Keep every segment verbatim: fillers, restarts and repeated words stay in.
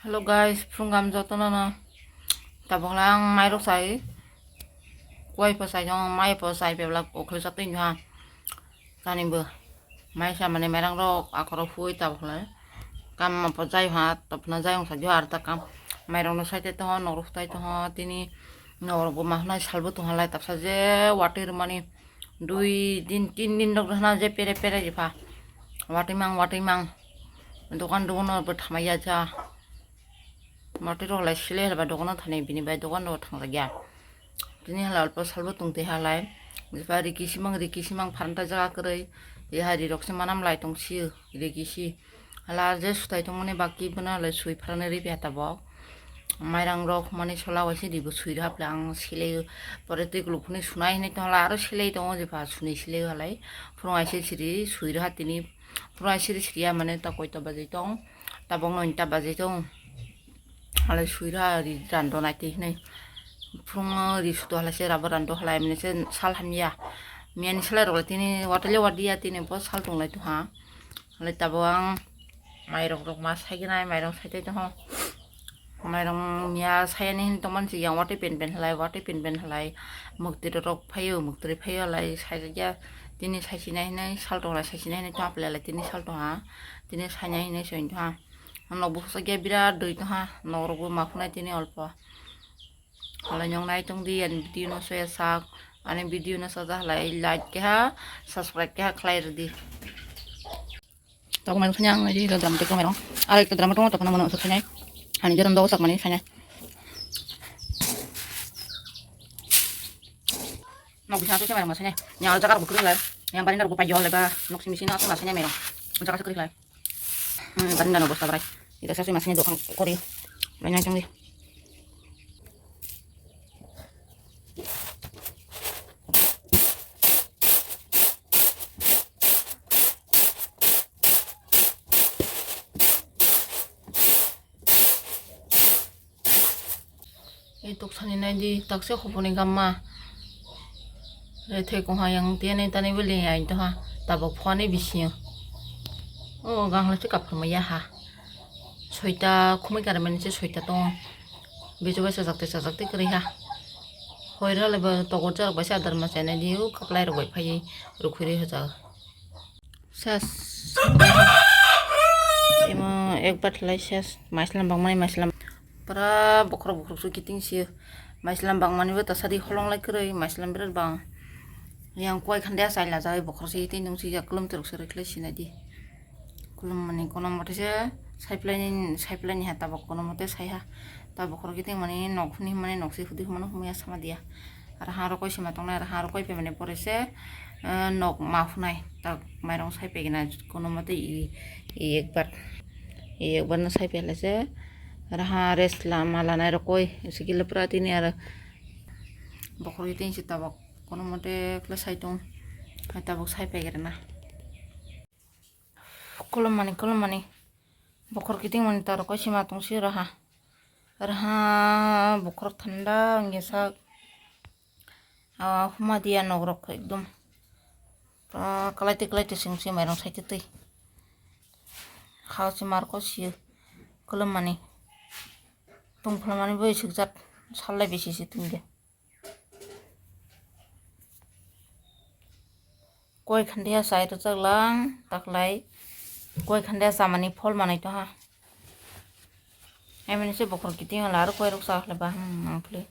Hello guys, phunugam jotono no. Tabuk le ang mairok chai, kuai po chai jong, mai po chai pebla okhlo chatwi ha. Tani bo mai sa mane mairang rok akhoro hui tabuk le. Kam po jai ha, tapna jai ong sa jo ar ta kam. Mairok no sai te to, norok tai to, tini norok bo ma hwnai salbo tong halai tapsa je watwi rwmani. Dui din, tin din rok hwnna je pere pere jepha. Watwi mang, watwi mang. Dokan dokan no bo thamaya ja. Mati rok lai sile hala ba dokan o thani bini bai dokan o thang ya. Tini hala alpa salbo tong te halai. Jipa riki simang, riki simang pharanta jaga kwrwi. Ye hari rok se manam lai tong si riki si. Hala je sutai tong mani baki bana lai sui pharani ri beta bo. Mairang rok mani sola waise ribo sui rap lang sile. Pore twi kuluk phuni sunai hinai tong hala aro sile tong jipa suni sile halai. Phurung aise siri sui rap tini. Phurung aise siri ya mane ta koi ta bajai tong. Tabok noita bajai tong. Halai suira ri rando naitwi hinwi. Phungo ri sudo halai se rabo rando halai mani se sal hamya. Miyani salai rok tini watele wadiya tini bo sal tonglai tongha. Halai tabok ang mairok rok ma saigenai mairok saitai tongho. Mairok miya sayani hin tongmani se yang watwi pen pen halai watwi pen pen halai. Muktwi rok phaio muktwi phaio halai saijakya tini saisinai hinwi sal tonglai saisinai hinwi tongha phalai tini sal tongha. Tini sainai hinwi soin tongha. Nok bukhuk sakya birat dui tongha, nok rok bo ma phunai tini olpo. Halai nyong nai tong di, ani video no soya sak, ani video no saja halai like keha, subscribe keha khlai rwdi. Tok mai khanya ang di dram tok mai rong. Ar ekta dram tok tok na mano sak khanya. Ani jaran do sak mani khanya. Nok bisa tu mai rong masanya. Yang jaga bukhuk lai. Yang paling dar bupa jol ba. Nok simi sini aku masanya mai rong. Jaga sekali lai. Hmm, tadi nana bosta berai. Kita saya masih doang kori. Banyak yang di. Ei tok sani nai di, taksa khoponi gamma. Rethai kongha yang tiyanai tanai bwlwi ya, ain toha tabok phone bisingo. O gang lai se kapha maya ha. Soita khumui kara mani se soita tongo. Bijo bai sajak tei sajak tei kwrwi ha. Hoi rw lai bo togor jarok bai se adar ma chainai di, o kaplai rok bai phaiwi rukhui rwi hojago. Ses. Imo ek bat lai ses. Maislam bangmani maislam. Pura bokhorok bokhorok su kiting si. Maislam bangmani bo tasadi holong lai kwrwi. Maislam birat bang. Yang koi khande asai la jagwi bokhorok si tei nung si ya kulum teruk seruk lai sinai di. Kulum mani kono mote se saiplai ni saiplai ni ha tabok kono mote sai ha. Tabok bokhorok kiting mani nok hwnwi mani nok si hudi hwnmano hwnwi ya sama dia. Raha rokoi sima tongnai, raha rokoi phaimani pore se, eh, nok ma phunai, tak mairong sai phaikhe na kono mate i, i ekbar, i ekbar no sai phaikhe se, raha rest lama lanai rokoi, sikile pura tini aro bokhorok tini se tabok kono mate kle sai tong, hai tabok sai phaikhe na. Kolom mani, kolom mani, bokhorok kiting mani ta rokoi sima tong si raha. Raha bokhorok thanda wngya sak. Ah, huma dia nok rok ekdom. Ah, kalai te kalai te sing se mairong sai te twi. Khao se mar ko si kolom mani. Tong phalamani bai sikjak sallai bisi si tong dia. Koi khandia chai rwchak lang taklai. Koi khandia chamani phol manai tongha. Emini se bokhorok kiting hala aro koi rok cha khlai ba, hmm, nang phli.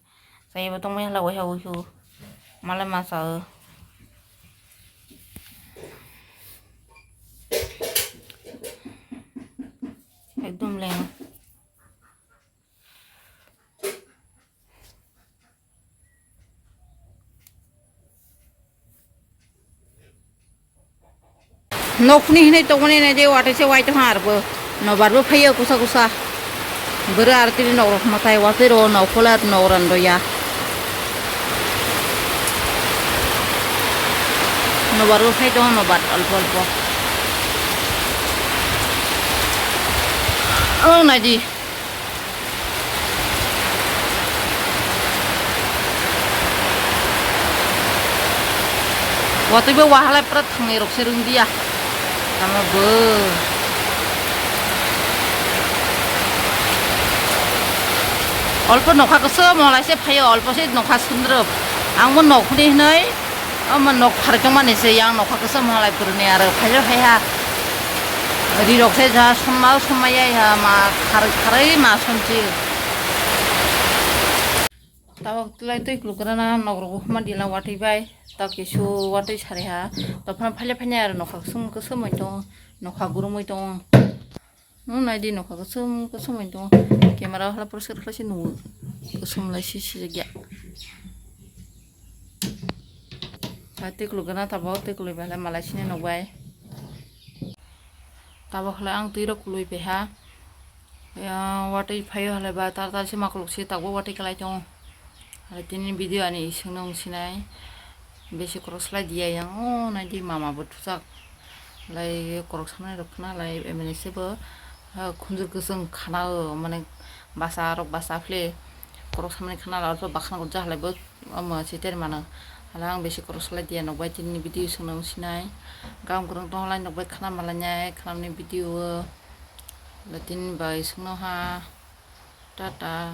Chai bo tongmai hala waiha uihu. Malai ma cha o. Ekdom leng. Nokni hinwi tongmani nai de, watwi se wai tongha arbo. Nobar bo phaiyo kusa kusa. Bwrwi ar tini nok rok mwtai watwi ro, nok phole nok ran rw ya. Nobar bo phai tongo, nobar olpo olpo. O nai di. Watwi bo wahalai pura thangni rok se rwngdiya. Tamo bo. Olpo nokha kwchwng molaise phaio, olpo se nokha sundrup. Ang bo nok hwnwi hwnwi, omo nok pharwi tongmani se yang nokha kwchwng molai pwrwngni aro phaio phaiha. Rirok se ja somma somma yai ha ma kharwi kharwi ma somchi. Tabok tulai twi kuluk rana nok rok huma dila watwi bai. Tok kisu watwi sari ha. Tokphano phaile phainai aro nokha kwchwng kwchwng tongo, nokha gurumwi tongo. Nung nai di nokha kwchwng kwchwng bai tongo. Camera o hala porosor khlai se nungo. Kwchwng lai si sijak ya. Hai tei kuluk gana tabok tei kuluk bai malai sini nok bai. Tabok hala ang twi rok kului bai ha. Ya, watwi phaio halai ba tar tar se makuluk se tabok watwi kalai tongo. Hala tini video ani isingno wngsinai. Besi korok slai diya yang o nai di mama bo thujak. Lai korok sanai rok khna lai M N S bo, ha, khunjur kwchwng khana o, mane basa rok basa phle korok samani khna la, orpho bakhna gujak halai bo, omo siter mano. Hala ang besi korok salai diya nok bai tini video songno wngsinai. Gam kwrwng tong lai nok bai khna malai nai khlamni video o. Hala tini bai songno ha. Tata.